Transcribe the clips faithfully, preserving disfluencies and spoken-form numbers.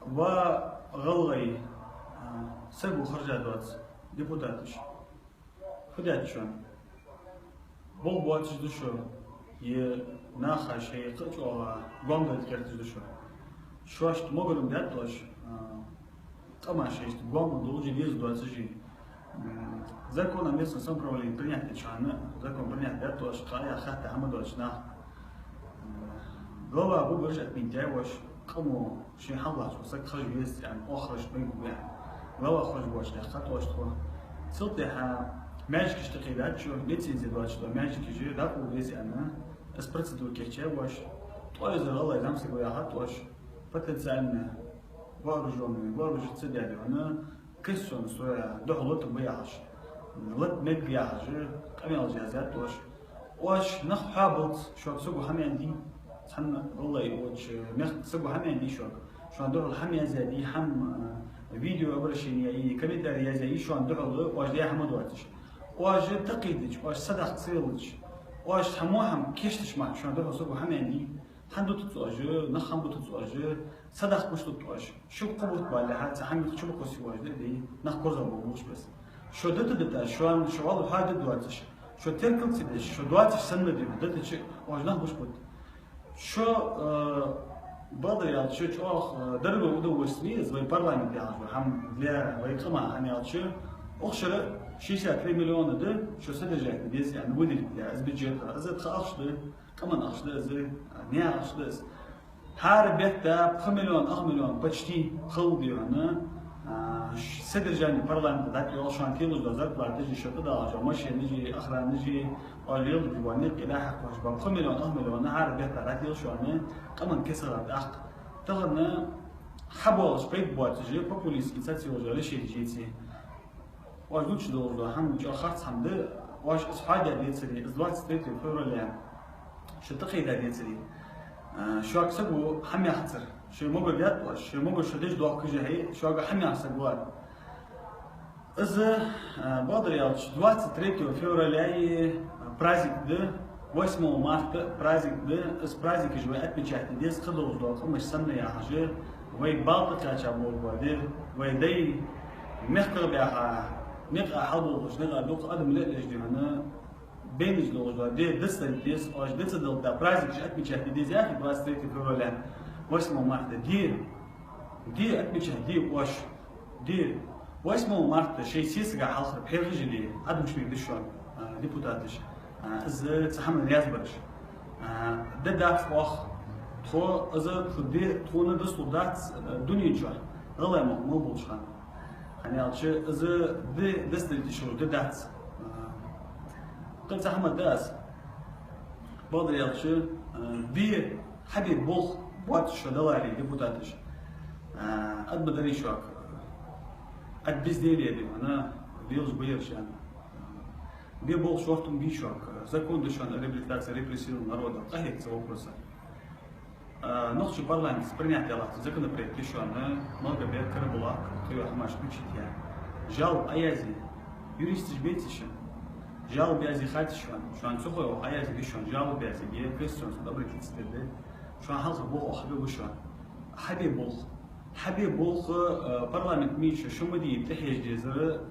Ва гӀалгӀай, а, саго хержа доаца депутаташ. Фу даьд шоана? Болх боацаш да шо, е наха шоай кхы а чӀоагӀа гоама далийта гӀерташ да шо? Шоашта могар-м даьд оаш, а, къамаш шоашта гоама долаш а, деза доацаш а. М, закон о местном самоуправлении принять деча хана, закон принять даьд оаш, кхы а хатта хӀама доацаш нах. М, глава бугараш отменить яьй оаш, къамо ший хьалхашка саг хержа веза аьнна, оаха хержа пайда ба аьнна. Глава хержа боацаш лаьхкад оаш тхо. Цул тӀехьа маьждигаш тӀакхийдаьд шо, лицензи доацаш дола маьждигаш дӀакъовла веза аьнна, из процедура кийчъяьй оаш. ТӀоизза гӀалгӀай зӀамсаго яхад оаш, потенциально вооружённый, вооружиться даьд хьона, кассон соя духьал лата ба яхаш, лата мег яхаш, къамаьлаш яздаьд оаш. Оаш нах хьоабалца шуга саго хӀама яьннадий? Цхьанне гӀалгӀай, оаха мехка саго хӀама яьннадий шуга? Шоана духьал хӀама яздаьдий, хӀама, э, видеообращени яьй, комментарий яздаьдий шоана духьал, оаш даь хӀама доацаш? Оаш тӀакхийдача, оаш садаккха ца велча, оаш хӀама, хӀама кийчдеш мара шоана духьал саго хӀама яьннадий? ХӀана дутац оаш, нах хӀана бутац оаш, садаккха гуш дут оаш? Шуга кхо бутт балалехьа, цхьа хӀама чу ма кхоссий оаш, де, де, нах корзагӀбоалаш бес. Шо дита-дита, шоана шо валла хьоаде доацаш, шо теркал ца деш, шо доацаш санна де, дитача оаш нах гуш бут. Шо, э, бакъдар аьлча, чӀоагӀа, э, дорогое удовольствие из вай парламент яхаш ва, хӀама для вай къаман, хӀана аьлча, укх шера шестьдесят три миллиона да шо содержать деза аьнна выделить даь из бюджета, из тха ахча да, къаман ахча да из, наьха ахча да из. ХӀара бетта пхи миллион, ах миллион почти хала да хьона, а, ш-, содержание парламента дӀатӀайоал, шоана телаш дола зарплаташ а, шо тӀадоагӀаш дола машинаш а, охранаш а, оаш леладеш бола никъ а дӀахьекхаш ба. Пхи миллион, ах миллион хӀара бетта дӀатӀайоал шоана къаман кисара тӀаккха. Тахан хьабоагӀаш пайда боацаш а, популистски цхьацца йолаш а решенеш йийца. Оаш дувцаш долаш дола хӀама чӀоагӀа харц хӀама да, оаш из хьоадаь децаре, из двадцать третьего февраля шо тӀакхийдаь децаре, а, шуга саго хӀама яхацар, шоай могар даьд оаш, шоай могар шо деш доахкаш а хье, шуга хӀама яха саг вар. Из, а, бакъдар аьлча, двадцать третьего февраля праздник да, восьмого марта праздник да, из праздникаш вай отмечать де деза, кхыдолаш дола къамаш санна яхаш а, вай бала тӀакхаьча болх ба де, вай дай мехках баьха, никъа хьалболхаш, никъа дукха адам лелаеш да хьона, бейнаш долаш дола ди дицдалийта деза, оаш дицдалийта праздникаш отмечать де деза яхий двадцать третьего февраля, восьмого марта. Де, де отмечать де оаш. Де, восьмого марта шоай сесага хьалхара пхьегӀа жили адамаш мегаргда шоана, а, депутаташ, а, из цхьа хӀаман раьза бараш. А, де дац оаха, тхо, из тхо де, тхона дицлургдац, а, дунен чу гӀалгӀай мохк мел болча хана. ХӀана аьлча, из де дицдалийта йиш йолаш де дац. А, кхы цхьа хӀама да аз. Бакъдар аьлча, а, бе, хьабе болх боацаш шо даларе, депутаташ. А, ад ма дарий шуга, от безделья, де, хьона, лелаш ба ераш аьнна. Бе болх шортта ма бий шуга. Закон да шоана о реабилитации репрессированного народа. Къахьега цу вопроса. А, нохчий парламентаца принять яь латта законопроект я шоана, Малгобек, Карабулак, кхыйола хӀамаш включить яь. Жалоба Ӏоязъе. Юристаш беций шоана? Жалоба язъе хетий шоана? Шоана цу хой оаха Ӏоязъе шоана, жалоба язъе, Конституционный суд обратиться де деза. Шоана хьалха болх оаха хьабе ба шоана. Хьабе болх. Хьабе болх, э, парламент мича шо ма дий тӀахьежа дезар,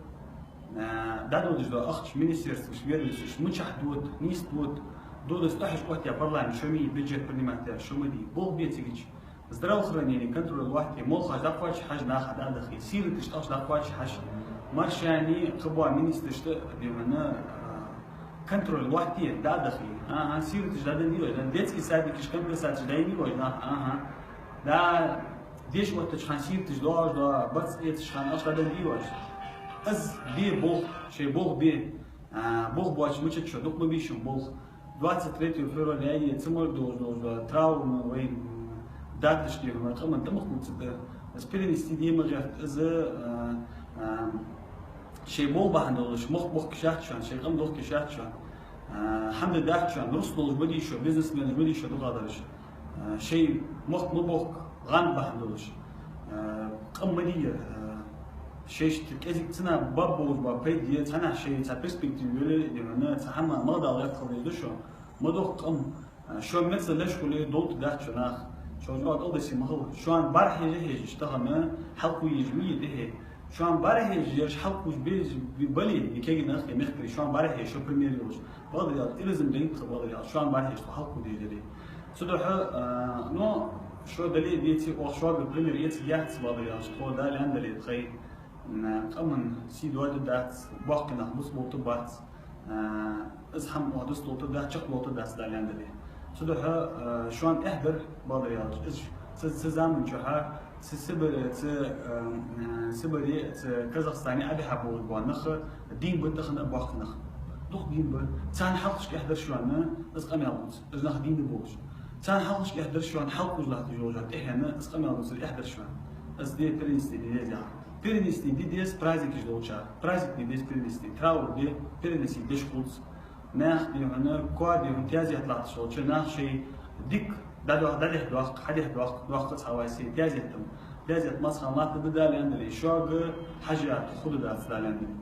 э, дӀадодаш дола ахча министерстваш, ведомстваш мичахьа дода, нийса дода, додас тӀахьежа оттаяь парламент шо ма йий, бюджет принимать яь шо ма дий. Болх бе цига чу. Здравоохранение контроль лохьте, молхаш дӀакхоачаш хьажа, наха дӀадахе, сираташ ахча дӀакхоачаш хьажа. Маршани кхыбола министрашта, де хьона, э, контроль лохьте, дӀадахе. Ага, сираташ дӀаденнадий оаш, детский садикаш, компенсацеш дӀаеннадий оаш, наха, ага. Да, деша оттача хана сираташ доагӀаш дола, барзкъа эцача хана ахча дӀаденнадий оаш. Из бе болх, шоай болх бе. А, болх боацаш мичад шо, дукха ма бий шун болх. Двадцать третьего февраля е цамарг долаш долаш дола траурный вай, м, даташ, де хьона, къаман тӀа ма кхувца да. Из перенести де ма гӀерт, из, а, а, шоай болх бахьан долаш, мохк бохкаш яц шоана, шоай къам дохкаш яц шоана. А, хӀама де дац шоана, рус долаш ма дий шо, бизнесменаш ма дий шо дукхагӀдараш. А, шоай мохк ма бохка гӀанд бахьан долаш. А, къам ма дий, а, шоашта кӀезига цхьаннахьа баб болаш ба пайда е, цхьаннахьа шоай цхьа перспектива йоле, де хьона, цхьа хӀама маладалла гӀерта хила деза да шо. Ма дохка къам, а, шо меца леш хуле, долта дац шо нах. Шо жоп кӀалдисе ма хала. Шоана бӀарахьежа хьежаш, тахан хьалкхувш ма йий тӀехье. Шоана бӀарахьежа ераш хьалкхувш безаш бале, е кагий нах, е мехкарий, шоана бӀарахьежа, шо пример йолаш. Бакъдар аьлча, ирзам дайта тха, бакъдар аьлча, шоана бӀарахьежа тхо хьалкхувш дезаш дале. Цудухьа, а, ну, шо дале а деце, оаха шуга пример эца яц, бакъдар аьлча, тхо Дала аьнна дале тхай, м, къаман сий доаде дац, боккхий нах бус болта бац. А, из хӀама оаха дус долта дац, чакхдолта дац Дала аьнна дале. Цудухьа, а, шоана тӀехьа дар, бакъдар аьлча, из цу, цу заман чухьа, цу Сибре, цу, а, м, Сибре, цу Казахстане Ӏобихьа болаш бола нах дийна ба тахан а боккхий нах. Дукха дийна ба. Царна хьалхашка тӀехьа дар шоана из къамаьл дувца, уж нах дийна болаш. Царна хьалхашка тӀехьа дар шоана хьалкхувш латташ йолча тӀехьенна из къамаьл дувцар тӀехьа дар шоана. Из де перенести де деза. Перенести де деза праздникаш долча. Праздник де деза перенести. Траур де перенести деш хулц. Наьха дийнахьа, коа дийнахьа таьзет латташ волча, наха шоай дика дӀадоах-, дӀадехьадоаккх, хьадехьадоаккх, доаккхац хьавай сай таьзет тӀа. Таьзет маца хана латта да Дала аьнна дале, шуга хьажа худа дац Дала аьнна дале.